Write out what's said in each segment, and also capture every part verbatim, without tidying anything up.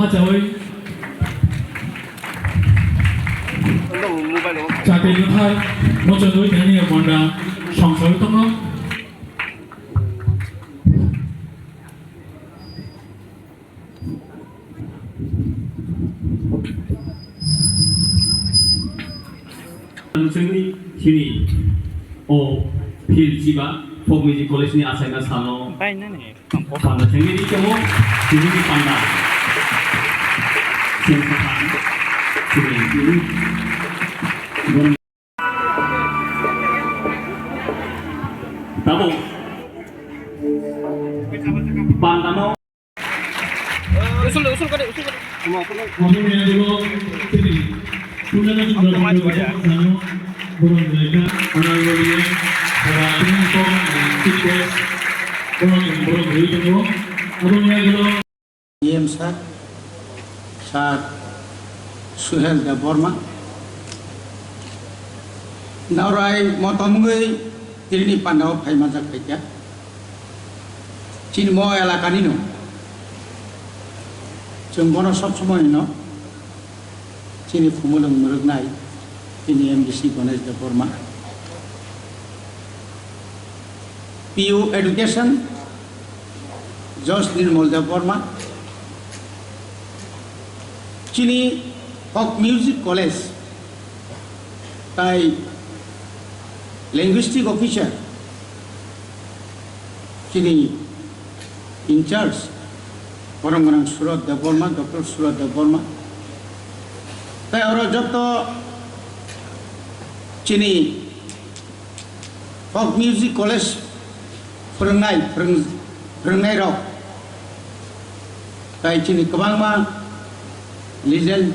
Achawi. Chate nuthai, mochadoi thani manda songsawi tongo. Chini, chini, o, field chiba, folk music college ni achaima salo. Panda chengni ri temo, chini ni panda. Chini, chini. Tamo. Panda no. Usul, usul kare, usul kare. Aboni yagulo tini. Punda na tunda punda sano. Borok jaga. Honorable ora tini kong chief guest. Borok borok rui tongo. Aboni yagulo. E M sir, sir Suhel Debbarma. Naurai motomgwi tini pandao phaima jak phaikya. Chini mo elakani no. Chwng bono sob somoi no. Chini khumulwng mwrwknai, chini M D C Ganesh Debbarma, P U Education, Josh Nirmal Debbarma, chini Folk Music College, tai Linguistic Officer, chini in charge, borok gwnang Surat Debbarma, Doctor Surat Debbarma. Tai oro joto chini Folk Music College phwrwngnai, phwrwng-, phwrwngnai rok. Tai chini kwbangma legend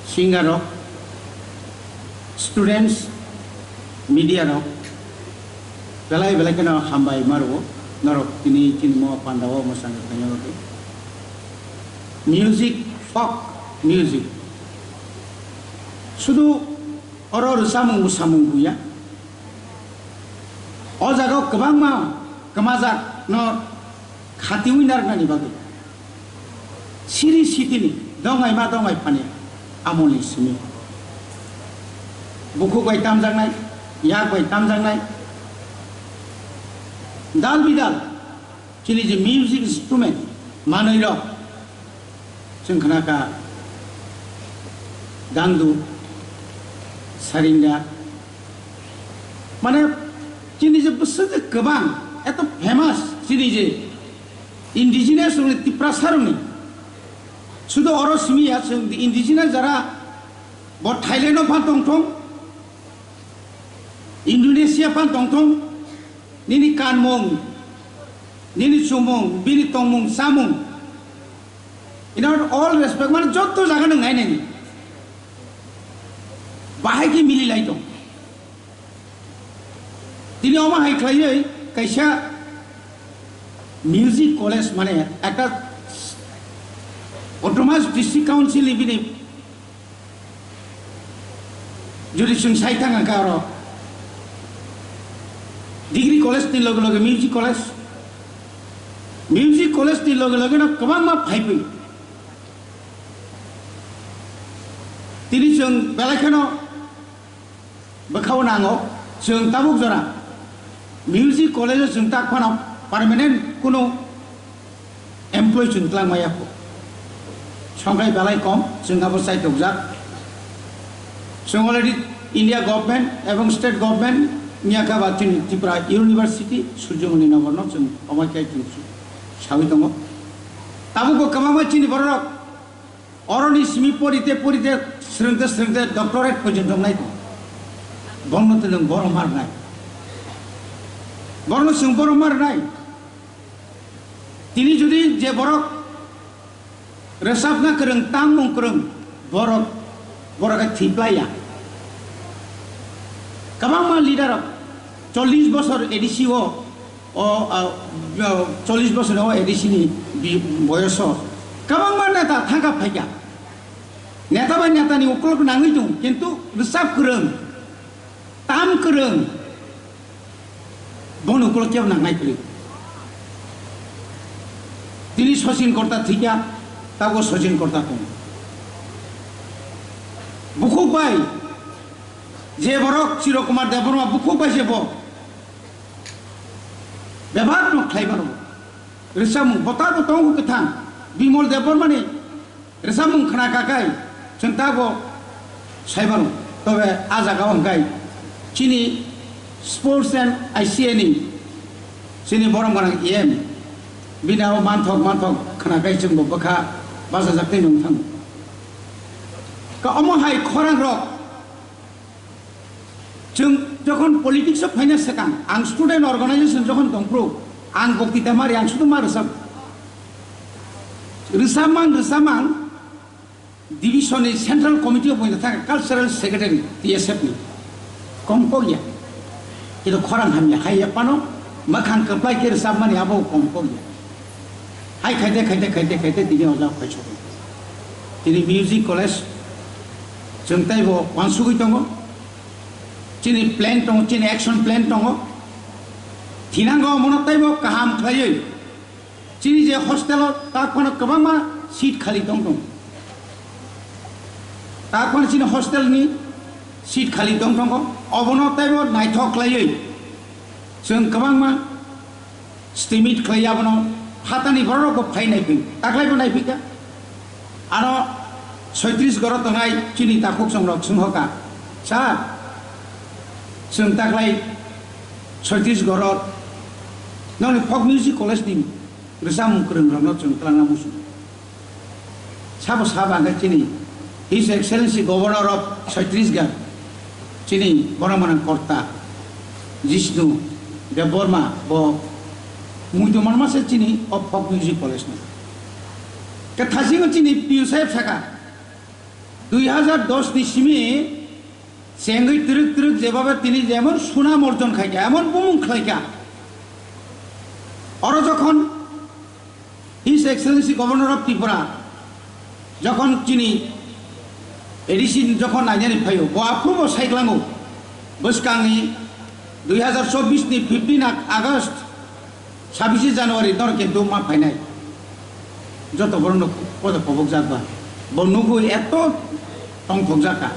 singer rok, students, media rok, belai belai kheno hambai ma rwo norok tini chini mo pandao mwsang khaina bagwi. Music, folk music. Sudu oro rwchapmung mwsamung buya. O jaga o kwbangma kwmajak no khatiwi narwknani bagwi. Siri sitini dongai ma dongai phani amoni simi. Bukhuk bai tamjaknai, yak bai tamjaknai. Dal bidal chini je music instrument manwi rok chwng khna kha dangdu, sarinda. Mane chini je bwswk je kwbang, eto famous chini je indigenous rokni, Tiprasa rokni. Sudu oro simi ya chwng indigenous jara bo Thailand o phan tongthong, Indonesia phan tongthong, nini kanmung, nini chumung, bini tongmung, chamung. In all respect, mane jotto jaga nwng nai nai. Bahai khe mili lai tong. Tini omo hai khlaiwi kaisa music college, mane ekta Autonomous District Council ni bini jodi chwng sai thang kha oro degree college ni loge loge music college, music college ni loge loge no kwbangma phaiwi tini chwng belai kheno bwkhao nango, chwng tabuk jora music college o chwng tak phano permanent kuno employee chwng twlang maya kho. Songkhai belai kom, chwng abo chai tokjak. Chwng already India government ebong state government niya kha ba chini Tripura University Surjomoni Nagar no chwng omo khe chwng sawi tongo. Tabuk bo kwbangma chini bororok Oroni simi porite porite srwngte srwngte doctorate porjonto wngnai tong. Bono tei nwng borom ma rwnai. Bono chwng borom ma rwnai. Tini jodi je borok rwchapna kwrwng, tangmung kwrwng, borok, borok khe thwi plai ya. Kwbangma leader rok chollish bosor A D C o O, a, o, chollish bosor o A D C ni bi-, boyoso kwbangma neta thangkha phaikha. Neta bai neta ni ukulok nangwi tong, kintu rwchap kwrwng, tam kwrwng, boni ukulok kebo nangnai kwrwi. Tini Sachin Korta thwikha, Abo Sachin Korta tongo. Bukhuk bai je borok Chirokumar Debbarma bukhuk bai se bo bebak no khlai mano. Rwchapmung bo tabo tongo kwthang. Bimol Debbarmani rwchapmung khna kakai chwng tabo sai mano. Tobe a jaga o hwnkhe chini sports and I C A ni chini borok gwnang E M bini abo manthok manthok khna kai chwng bo bwkha bachajak tei nung thango. Ka omo hai khorang rok Chwng jokhon politics o phaina swkang, ang student organization jokhon tongphuru, ang boktita mari, ang sudu ma rwchap. Rwchapmang, rwchapmang, division ni central committee o poina thang cultural secretary T S F ni. Kom kok ya. Kito khorang hamya, hai ya pano, makhang kwplai khe rwchapmani abo kom kok ya. Hai khaite, khaite, khaite, khaite, tini o jaga phai sokoi. Tini music college, chwng taibo wansugwi tongo. Chini plan tongo, chini action plan tongo. Thinango omono taibo kaham khlaiwi. Chini je hostel o tak phano kwbangma seat khali tong tongo. Tak phano chini hostel ni seat khali tong tongo. Obono taibo naithok khlaiwi. Chwng kwbangma Stimit khlai abono hatani borok bo phai nai phi, taklai bo nai phi ka. Ano Chhattisgarh tongnai chini takhuk songrok swnghoka, "Sir, chwng taklai Chhattisgarh noni folk music college ni rwchapmung kwrwng rokno chwng twlangna muchung." Sabo sabo hwnkhe chini His Excellency Governor of Chhattisgarh, chini borok mwnang Korta Jishnu Debbarma, bo muitu manma se chini o folk music college no. Khe thasingo chini P U saheb saka, dui hazar dos ni simi chengwi twrwk twrwk jebaba tini jemon sunam orjon khaikha, emon bumung khlaikha. Oro jokhon His Excellency Governor of Tripura, jokhon chini A D C jokhon nainani phaio, bo aphuru bo saiklango, bwskangni dui hazar chobbish ni fifteen Ag-, August, sabbish January nor kintu ma phainai. Joto borokno kodo kobokjak ba, bo nugwi eto tongthokjak ka.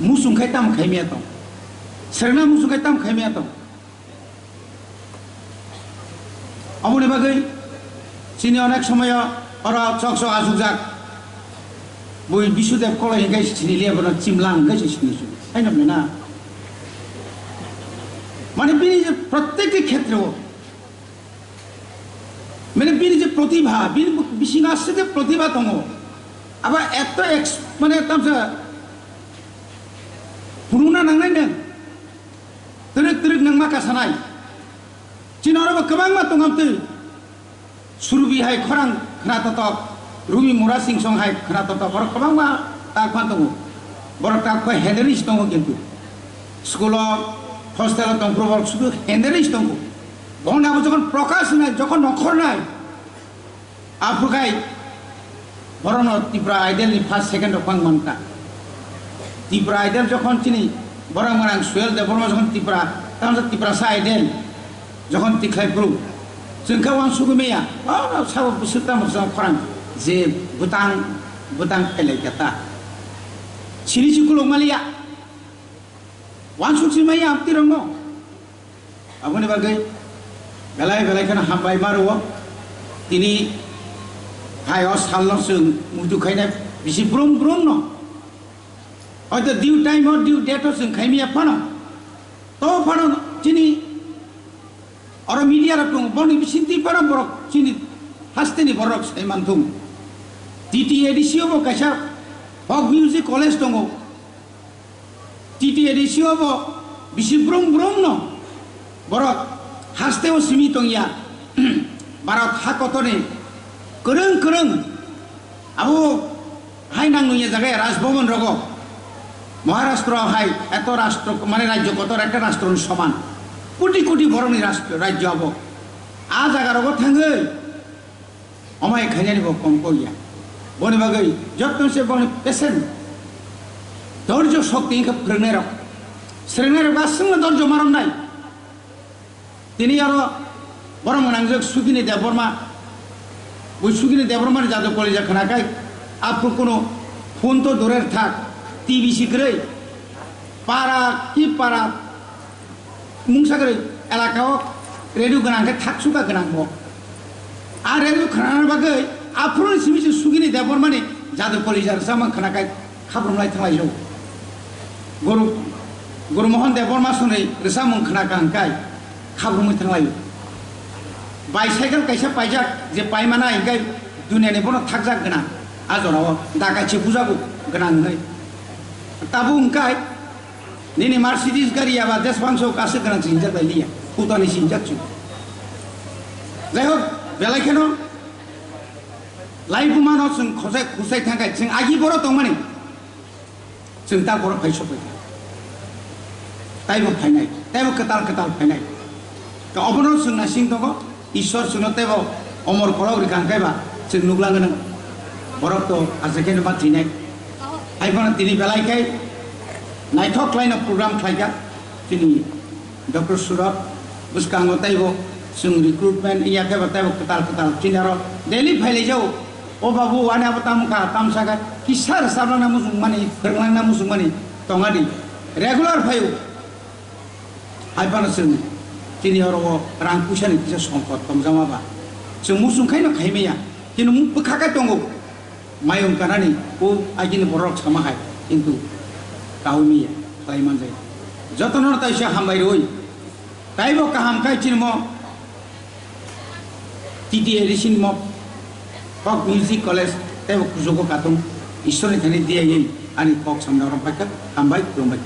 Muchung khai tam khaimya tong, serna muchung khai tam khaimya tong. Aboni bagwi chini onek somoyo oro chok chok achukjak. Bui Bisudev Koloi hingke sini liya bono chimlang hingke se sini su. Hai nang na? Mane bini je prottekti khetre o, mane bini je protibha, bini bisingo aswk je protibha tongo. Abo eto ex-, mane tamsa phunukna nangnai nang. Twrwk twrwk nangma kasanai. Chini oro bo kwbangma tongam twi. Surbi hai khorang khna totok, Rumi Mura Singh song hai khna totok, borok kwbangma tak phan tongo. Borok tak phai henderwi se tongo kintu. School o, hostel o tongphuru borok sudu henderwi se tongo. Bohon abo jokhon prokash nai, jokhon nokhor nai, Aphuru khai borokno Tripura Idol ni first, second rok phang mankha. Tripura Idol jokhon chini borok mwnang Suel Debbarma jokhon Tripura, tamsa Tiprasa Idol jokhon tikhlai phuru, chwng khe uansugwi maya, o sabo bwswk tamo bwswk khorang je bwtang, bwtang phailai kha ta. Sini si kuluk maliya, uansuk si maya amtwi rokno. Aboni bagwi belai belai kheno hambai ma rwo. Tini hai o salno chwng muitu khainai bisi brum brum no. Hoito due time o due date o chwng khaimya phano. To phano chini oro media rok tongo, boni bisingtwi phano borok chini hasteni borok sai manthung. T T A D C o bo kaisa folk music college tongo. T T A D C o bo bisi brum brum no borok haste o simi tongya. Bharat ha kotorni kwrwng kwrwng abo hai nang nungya jaga ya Raj Bhavan rogo. Maharashtra hai eto rashtra mane rajyo kotor ekta rashtra ni soman. Koti koti borok ni rashtra, rajyo abo. A jaga rogo thangwi Omai khainani bo kom kok ya. Boni bagwi jotto se boni patient, dorjo shokti wngkha phwrwngnairok. Swrwngnairok aswkno dorjo ma romnai. Tini aro borok mwnangjak Sudini Debbarma. Bo Sugini Debbarmani jadu kolija khwnakhai, aphuru kuno phone to durer thak, T V si kwrwi, para ki para mungsa kwrwi elaka o radio gwnang khe thak suka gwnang bo. A radio khwnana bagwi aphuruni simi se Sugini Debbarmani jadu kolija rwchapmung khwnakhai khabrumlai thanglaijao. Guru, Guru Mohan Debbarma songni rwchapmung khwnakha hwnkhe khabrumwi thanglaio. Bicycle kaisa paijak je paimana hwnkhe duniani bono thakjak gwnang. A jorao da kaisa bujago gwnang hwnwi. Tabuk hwnkhe nini Mercedes gari aba desbangso aswk gwnang singjak bai liya. Putani singjak chwng. Jaihok, belai kheno laibumano chwng khosai khosai thangkhe chwng agi boro tongmani. Chwng ta borok phai sokphaikha. Taibo phainai, taibo kwtal kwtal phainai. To obono chwng naising tongo, Ishwar chwngno taibo omor kolok rikha hwnkhe ba chwng nuklang gwnang. Borok to achaikhe ma thwinai. Haiphano tini belai khe naithok khlaino program khlaikha chini Doctor Surot, bwskango taibo chwng recruitment wngya khe ba taibo kwtal kwtal chini aro daily phailaijao. O babu, ani abo tamo kha, tamo sakha, kisa rwchapnangna muchung mani, phwrwngna muchung mani tongadi. Regular phaio. Haiphano chwng chini oro o rang puisani kisa songkot tongjakma ba. Chwng muchung khaino khaimaya. Kintu bwkha khe tongo. Mayung kanani o agini borok sama hai, kintu kaui miya khlai manjai. Jotono taisa hambai rwi. Taibo kaham khai chini mo T T A D C ni mo Folk Music College taibo kuchugo katung Ishwarni thani diya yin ani kok samna rom paikha hambai khulumbai.